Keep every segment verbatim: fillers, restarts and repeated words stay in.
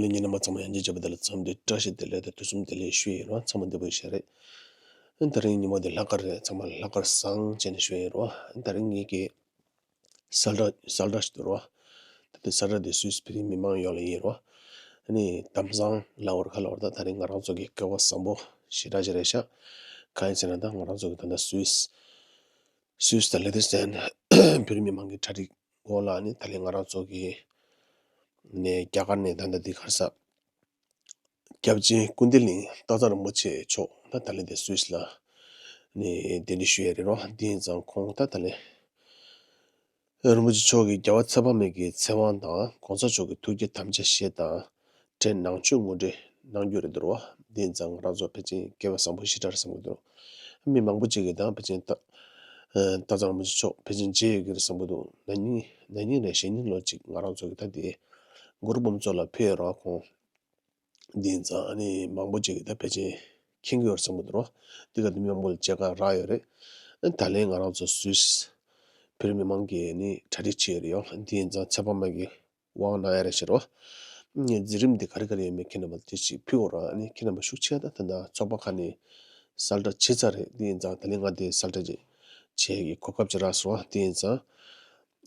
ལས་ཉིན་རྣམ་པ་ཚང་མ་ཡང་ཅིག་བྱས་པ་དེ་ལ་འཚམས་འདྲི་བཀྲ་ཤིས་བདེ་ལེགས་དང་དུས་གསུམ་བདེ་ལེགས་ཞུ་ཡི་རོ། ཚང་མ་བདེ་པོ་ཡོད་ཤག་རེད། ད་རིང་ཉིན་མོ་འདི་ལྷག་དཀར་རེད། ཚང་མ་ལྷག་དཀར་བཟང་བྱས་ནས་ཞུ་ཡི་རོ། ད་རིང་ངེད་ཀྱི་གསལ་བསྒྲགས་གསལ་བསྒྲགས་ཤིག་འདུག་རོ། ད་ལྟའི་གསལ་བསྒྲགས་འདི་སུད་སི་ཕ་གི་མི་མང་ཡོངས་ལ་ཡིན་རོ། ཨ་ནི་དམ་གཙང་ལབ་དགོས་རེད་ག་ལབ་དགོས་རེད། ད་ད་རིང་ང་རང་ཚོ་གི་སྐལ་བ་བཟང་པོ་ཞེ་དྲག་ཅིག་རེད་ཤག་གང་ཡིན་ཟེར་ན་ད་ང་རང་ཚོ་གི་ད་ལྟ་སུད་སི་སུད་སི་དང་ལི་ཐེན་སི་ཐན་བོད་རིགས་མི་མང་གི་གྲ་སྒྲིག་འོག་ལ་ནི་ད་ལན་ང་རང་ཚོ་གི་ནས་རྒྱ་གར་ནས་ད་ལྟ་འདི་ག་རེ་ཟ། སྐྱབས་རྗེ་ཀུན་བདེ་གླིང་སྟག་ཚང་རིན་པོ་ཆེ་མཆོག་ད་ད་ལན་དེ་སུད་སི་ལ་ནི་གདན་འདྲེན་ཞུ་ཡས་རེད་རོ། འདི་ཡིན་ཙང་ཁོང་ད་ད་ལན་རིན་པོ་ཆེ་མཆོག་གིས་རྒྱལ་བ་ཚེ་དཔག་མེད་ཀྱི་ཚེ་དབང་དང་གོང་ས་མཆོག་གི་ཐུགས་བསྐྱེད་དམ་བཅའ་བཞེས་དང་འབྲེལ་ནང་ཆོས་ངོ་སྤྲོད་གནང་རྒྱུ་རེད་འདུག་རོ། འདི་ཡིན་ཙང་ང་རང་ཚོ་ཕལ་ཆེར་སྐལ་བ་བཟང་པོ་ཞེ་དྲག་རེད་བསམ་གྱི་འདུག་མི་མང་པོ་ཅིག་གིས་ད་ཕལ་ཆེར་ད་ཨ་སྟག་ཚང་རིན་པོ་ཆེ་མཆོག་ཕལ་ཆེར་མཇལ་ཡོད་ཀྱི་རེད་བསམ་གྱི་འདུག་ན་ནིང་ན་ནིང་རེད་གཞེས་ནིང་ལོ་ཅིག་ང་རང་ཚོ་གི་ད་དེ་གུ་རུ་འབུམ་ཚོགས་ལ་ཕེབས་ཡོད་རོགས་ཁོང་། འདི་ཡིན་ཙང་ཨ་ནི་མང་པོ་ཅིག་གིས་ད་ཕལ་ཆེར་མཁྱེན་གྱི་ཡོད་རེད་བསམ་གྱི་འདུག་རོ། འདི་ག་དུས་མི་མང་པོ་ལ་མཇལ་ཁ་རག་ཡོད་རེད། ཨ་ནི་ད་ལན་ང་རང་ཚོ་སུད་སི་བོད་རིགས་མི་མང་གིས་ནི་གྲ་སྒྲིག་བྱས་ཡོད་རེད་ཡོ། འདི་ཡིན་ཙང་ཚེ་དཔག་མེད་ཀྱི་དབང་གནང་ཡ་རེད་ཤག་རོ། ཨ་ནི་འཛིན་རིམ་འདི་ག་རེ་ག་རེ་ཡོད་མེད་ཁྱེད་རྣམ་པ་ལ་དེ་ཅིག་ཕུལ་དགོས་རོ། ཨ་ནི་ཁྱེད་རྣམ་པ་ཤུགས་ཆེ་ད་ད་ད་ཚོགས་པ་ཁག་ནས་གསལ་བསྒྲགས་བྱས་ཚར་རེད། འདི་ཡིན་ཙང་ད་ལན་ང་དེ་གསལ་བསྒྲགས་ཅིག་བྱེད་ཀྱི་གོ་སྐབས་ཅིག་རག་སོང་། འདི་ཡིན་ཙང་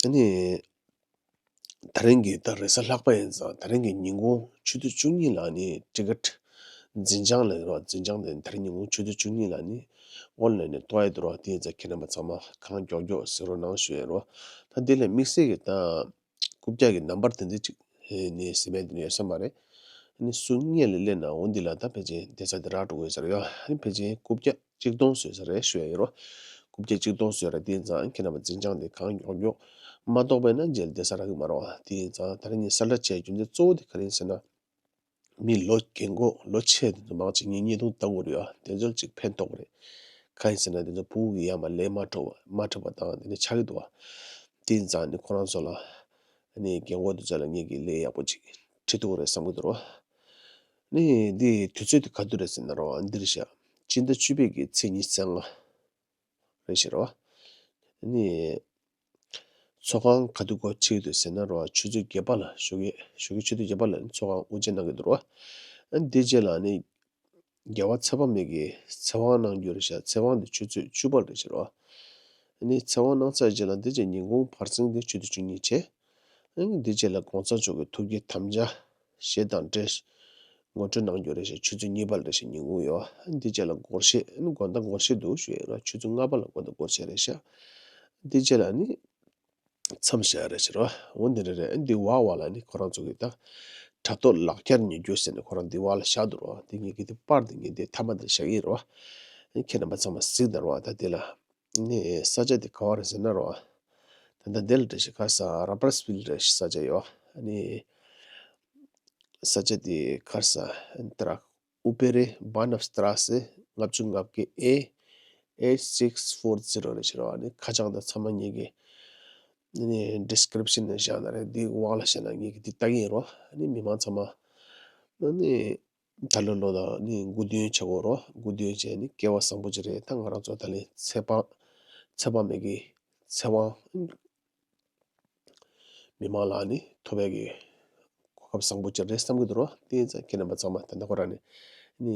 ཨ་ནི། ད་རིང་གི་ད་རེས་གཟའ་ལྷག་པ་ཡིན་ཙང་ད་རིང་གི་ཉིན་གུང་ཆུ་ཚོད་བཅུ་གཉིས་ལ་ནི་ཊི་ཀེ་ཊི་འཛིན་བྱང་ལ་ཡོད་རོགས། འཛིན་བྱང་དེ་ད་རིང་ཉིན་གུང་ཆུ་ཚོད་བཅུ་གཉིས་ལ་ནི་ཨོན་ལན་ནས་གཏོང་ཡ་འདུག་རོགས། དེ་ཡིན་ཙང་ཁྱེད་རྣམ་པ་ཚང་མ་གང་མགྱོགས་མགྱོགས་གཟིགས་རོགས་གནང་ཞུ་ཡ་རོགས། ད་དེ་ལས་དམིགས་བསལ་གྱི་ད་རྐུབ་བཀྱག་གི་ནམ་བར་དེ་འདྲ་ཅིག་ནི་ཟིན་མེད་དེ་ནི་ཡོད་ས་མ་རེད། ནི་སུ་སྔོན་ལ་སླེབས་ན་འོ་འདི་ལ་ད་ཕལ་ཆེར་བསྡད་ས་དེ་རག་འགྲོ་གི་ཡོད་ས་རེད་ཡོ། ནི་ཕལ་ཆེར་རྐུབ་བཀྱག་གཅིག་སྟོང་བཟོས་ས་རེད་ཞུ་ཡ་ཡིན་རོ། རྐུབ་བཀྱག་གཅིག་སྟོང་བཟོས་ར། དེ་ཡིན་ཙང་ཁྱེད་རྣམ་པ་འཛིན་བྱང་དེ་གང་མགྱོགས་མགྱོགས་མ་གཏོགས་པས་ན་རྗེས་ལ་བསྡད་ས་རག་གི་མ་རེད་བ། དེ་ཡིན་ཙང་ད་རིང་ངས་གསལ་བསྒྲགས་བྱས་རྒྱུ་མཚན་གཙོ་བོ་དེ་ག་རེ་ཡིན་ཟེར་ན། མི་ལོ་རྒན་གོག་ལོ་ཆེ་དེ་ཚོ་མང་ཆེ་ངས་བརྙན་ཐུང་ལྟ་གི་རེད་བ། དེ་ཚོར་ཅིག་ཕན་ཐོགས་རེད། གང་ཡིན་ཟེར་ན་དེ་ཚོ་ཕྲུ་གུ་གི་ཡར་མར་ལས་མ་འཕྲོ་བ་མ་འཕྲོད་པ་དང་དེ་འདྲ་ཆགས་ཀྱི་འདུག་བ། དེ་ཡིན་ཙང་ནི་ཁོ་རང་ཚོ་ལ་ནི་རྒན་གོག་དེ་ཚོ་ལ་ངེད་ཀྱིས་ལས་ཡག་པོ་ཅིག་བྱེད་ཐུབ་ཀྱི་རེད་བསམ་གྱི་འདུག་རོ། ནི་འདི་དུས་ཚོད་དེ་ག་དུས་རེད་ཟེར་ན་རོ། འདིར་ཤག་སྤྱི་ཟླ་བཅུ་པའི་གི་ཚེས་ཉི་ཤུ་རྩ་ལྔ་རེད་ཤག་རོ། ནི་ཚོགས་ཁང་ག་དུས་སྒོ་ཕྱེ་གི་འདུག་ཟེར་ན་རོ། ཆུ་ཚོད་བརྒྱད་པ་ལ་ཞོགས་ཀས་ཞོགས་ཀས་ཆུ་ཚོད་བརྒྱད་པ་ལ་ནི་ཚོགས་ཁང་དབུ་འབྱེད་གནང་གི་འདུག་རོ། འདི་རྗེས་ལ་ནི་རྒྱལ་བ་ཚེ་དཔག་མེད་ཀྱི་ཚེ་དབང་གནང་རྒྱུ་རེད་ཤག་ཚེ་དབང་འདི་ཆུ་ཚོད་བཅུ་པར་རེད་ཤག་རོ། ནི་ཚེ་དབང་གནང་ཚར་རྗེས་ལ་འདི་རྗེས་ཉིན་གུང་བར་གསེང་འདི་ཆུ་ཚོད་བཅུ་གཉིས་བྱས། འདི་རྗེས་ལ་གོང་ས་མཆོག་གི་ཐུགས་བསྐྱེད་དམ་བཅའ་བཞེས་དང་འབྲེལ་ངོ་སྤྲོད་གནང་རྒྱུ་རེད་ཤག་ཆུ་ཚོད་གཉིས་པར་རེད་ཤག་ཉིན་གུང་ཡོ། འདི་རྗེས་ལ་སྒོར་གཞས་ནི་དགོང་དག་སྒོར་གཞས་འདུག་ཞུ་ཡ་རོ། ཆུ་ཚོད་ལྔ་པ་ལ་དགོང་དག་སྒོར་གཞས་རེད་ཤག་འདི་རྗེས་ལ་ནི་མཚམས་བཞག་རེད་ཤག་རོ། འོ་འདི་འདྲ་རེད། འདི་བར་བར་ལ་ནི་ཁོ་རང་ཚོ་གི་ད་དྲ་ཐོག་ལག་འཁྱེར་ཉོ་རྒྱུ་ཟེར་ནས་ཁོ་རང་འདི་བར་ལ་བཞག་འདུག་རོ། འདི་ངེད་ཀྱི་འདི་པར་འདི་ངེད་འདི་མཐའ་མ་འདིར་བཞག་གི་ཡིན་རོ། ཁྱེད་རྣམ་པ་ཚང་མ་གཟིགས་དང་རོ། ད་འདི་ལ་ནི་ས་ཆ་འདི་ག་བ་རེད་ཟེར་ན་རོ། ད་ལྟ་འདི་ལ་འདྲ་ཞིག་ག་རེ་ཟ་ར་པར་སི་ཕིལ་འདྲ་ཞིག་ས་ཆ་ཡོད། ནི་ས་ཆ་འདི་ག་རེ་ཟ་འདི་ར། ཨུ་པེ་རེ་བྷ་ནབ་སི་ཏྲ་སེ་ལྔ་བཅུ་ང་བརྒྱད་ཨེ་ཨེཊ་སིགས་ཕོར་ཛི་རོ་རེད་ཤག་རོ། ཨ་ནི་ཁ་བྱང་དང་ཚང་མ་ངེད་ཀྱི་ཨ་ནི་ཌི་སི་ཀི་རིབ་ཤན་ནང་བཞག་ན་རེད། འདི་འོག་ལ་བཞག་ན་ངེད་ཀྱི་འདི་ལྟ་གི་ཡིན་རོ། ཨ་ནི་མི་མང་ཚང་མ་ཨ་ནི་ད་ལོ་ལོ་དང་ཨ་ནི་སྐུ་མདུན་བྱེད་དགོས་རོ། སྐུ་མདུན་བྱས་ནི་སྐལ་བ་བཟང་པོ་ཅིག་རེད། ད་ང་རང་ཚོ་ད་ལན་ཚེ་དཔག་ཚེ་དཔག་མེད་ཀྱི་ཚེ་དབང་མི་མང་ལ་ནི་ཐོབ་པའི་གི་གོ་སྐབས་བཟང་པོ་ཅིག་རེད་བསམ་གྱི་འདུག་རོ། དེ་ཡིན་ཙང་ཁྱེད་རྣམ་པ་ཚང་མ་ད་ལྟ་ཁོ་རང་ནི་ནི་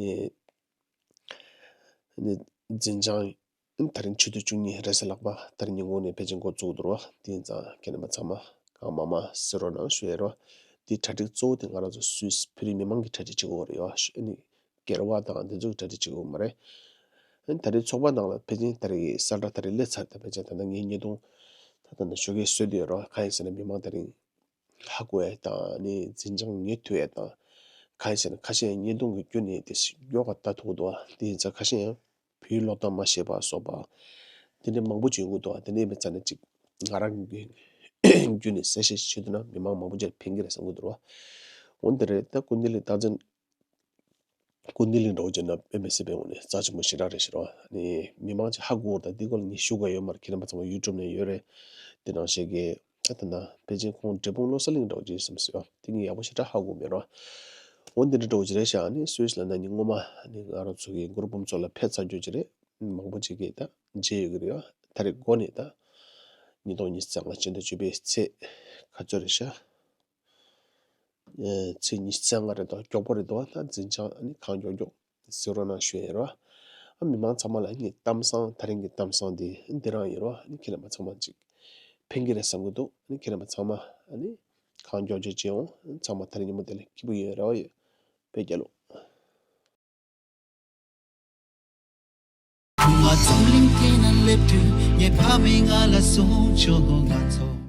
ནི་འཛིན་བྱང་ད་རིང་ཆུ་ཚོད་བཅུ་གཉིས་རེས་གཟའ་ལྷག་པ་ད་རིང་ཉིན་གུང་ནས་ཕལ་ཆེར་འགོ་བཙུགས་འདུག་རོ། དེ་ཡིན་ཙང་ཁྱེད་རྣམ་པ་ཚང་མ་གང་མང་མང་གཟིགས་རོགས་གནང་ཞུ་ཡ་རོ། དེ་གྲ་སྒྲིག་གཙོ་བོ་དེ་ང་རང་ཚོ་སུད་སི་བོད་རིགས་མི་མང་གི་གྲ་སྒྲིག་བྱེད་དགོས་རེད་ཡོ། ཨ་ནི་སྒེར་བ་དང་དེ་ཚོ་གྲ་སྒྲིག་བྱེད་དགོས་མ་རེད། ཨ་ནི་ད་རེས་ཚོགས་པ་ནང་ལ་ཕལ་ཆེར་ད་རེས་གསལ་བསྒྲགས་ད་རེས་སླེབས་ཚར། ད་ཕལ་ཆེར་ད་ལྟ་ངའི་བརྙན་ཐུང་ད་ལྟ་ནས་ཞོགས་ཀས་བཟོས་བསྡད་ཡོད་རོ། གང་ཡིན་ཟེར་ན་མི་མང་ད་རིང་ཧ་གོ་ཡ་དང་ནི་འཛིན་བྱང་ཉན་ཐུབ་ཡ་དང་། གང་ཡིན་ཟེར་ན་ཁ་ཤས་ཡང་བརྙན་ཐུང་གི་བརྒྱུད་ནས་དེ་མགྱོགས་པ་ལྟ་ཐུབ་ཀྱི་འདུག་བ། དེ་ཡིན་ཙང་ཁ་ཤས་ཡང་བོད་ཡིག་ཀློག་སྟངས་མ་ཤེས་པ་སོགས་པ་དེ་འདྲ་མང་པོ་ཅིག་ཡོང་གི་འདུག་བ། དེ་འདྲ་ཡིན་པའི་ཆ་ནས་ཅིག་ང་རང་གི་བརྒྱུད་ནས་གསལ་བཤད་ཞིག་བྱེད་ཐུབ་ན་མི་མང་མང་པོ་ཅིག་ལ་ཕན་གྱི་རེད་བསམ་གྱི་འདུག་རོ། འོན་ཏེ་རེད། ད་སྐུ་མདུན་གླིང་སྟག་འཛིན་སྐུ་མདུན་གླིང་འདྲ་བོ་བྱས་ན་དཔེ་མི་སྲིད་པའི་ངོས་ནས་རྩ་ཆེན་པོ་ཞེ་དྲག་རེད་ཤག་རོ། ཨ་ནི་མི་མང་ཅིག་ཧ་གོ་བ་དང་འདི་སྐོར་ལ་ངས་ཞུ་དགོས་ཡོད་མ་རེད། ཁྱེད་རྣམ་པ་ཚང་མ་ཡུ་ཊུབ་ནས་ཡོད་རེད། དེ་ནང་བཞིན་གྱི་ད་ལྟ་ན་པེ་ཅིན་ཁོང་འབྲས་སྤུངས་བློ་གསལ་གླིང་འདྲ་བོ་ཅིག་བསམ་སྲིད་པ་དེ་ངས་ཡག་པོ་ཞེ་དྲག་ཧ་གོ་མེད་རོ། འོ་འདི་འདྲ་འདྲ་བོ་ཅིག་རེད་ཤག་ཨ་ནི་སུད་སི་ལ་ན་ནིང་སྔོན་མ་ཨ་ནི་ང་རང་ཚོ་གི་གུ་རུ་འབུམ་ཚོགས་ལ་ཕེབས་ཚར་རྒྱུ་ཅིག་རེད། མང་པོ་ཅིག་གིས་ད་མཇལ་ཡོད་ཀྱི་རེད་ཡ། ད་རེས་འགོ་ནས་ད་ཉིས་སྟོང་ཉི་ཤུ་རྩ་ལྔ་སྤྱི་ཟླ་བཅུ་པའི་ཚེས་ག་ཚོད་རེད་ཤག་ཚེས་ཉི་ཤུ་རྩ་ལྔ་རེད་དོ། མགྱོགས་པོ་རེད་དོ། ད་འཛིན་བྱང་ཨ་ནི་གང་མགྱོགས་མགྱོགས་གཟིགས་རོགས་གནང་ཞུ་ཡ་རོ། ཨ་མི་མང་ཚང་མ་ལ་ངས་གཏམ་བཟང་། ད་རིང་གི་གཏམ་བཟང་འདི་འདི་རང་ཡིན་རོ། ཨ་ནི་ཁྱེད་རྣམ་པ་ཚང་མ་ཅིག་ཕན་གྱི་རེད་བསམ་གྱི་འདུག་ཨ་ནི་ཁྱེད་རྣམ་པ་ཚང་མ་ཨ་ནི་གང་མགྱོགས་མགྱོགས་བྱེད་འོང་། ཚང་མ་ད་རིང་ཉིན་མོ་དེ་ལ་སྐྱིད་པོ་ཡོད། རེ་བ་ཡོད། བོད་རྒྱལ་ལོ། ཁུ་མ་འཛམ་གླིང་སྟེང་ན་སླེབས་དུས་ངའི་ཕ་མས་ང་ལ་གསུངས་བྱུང་། ང་ཚོ།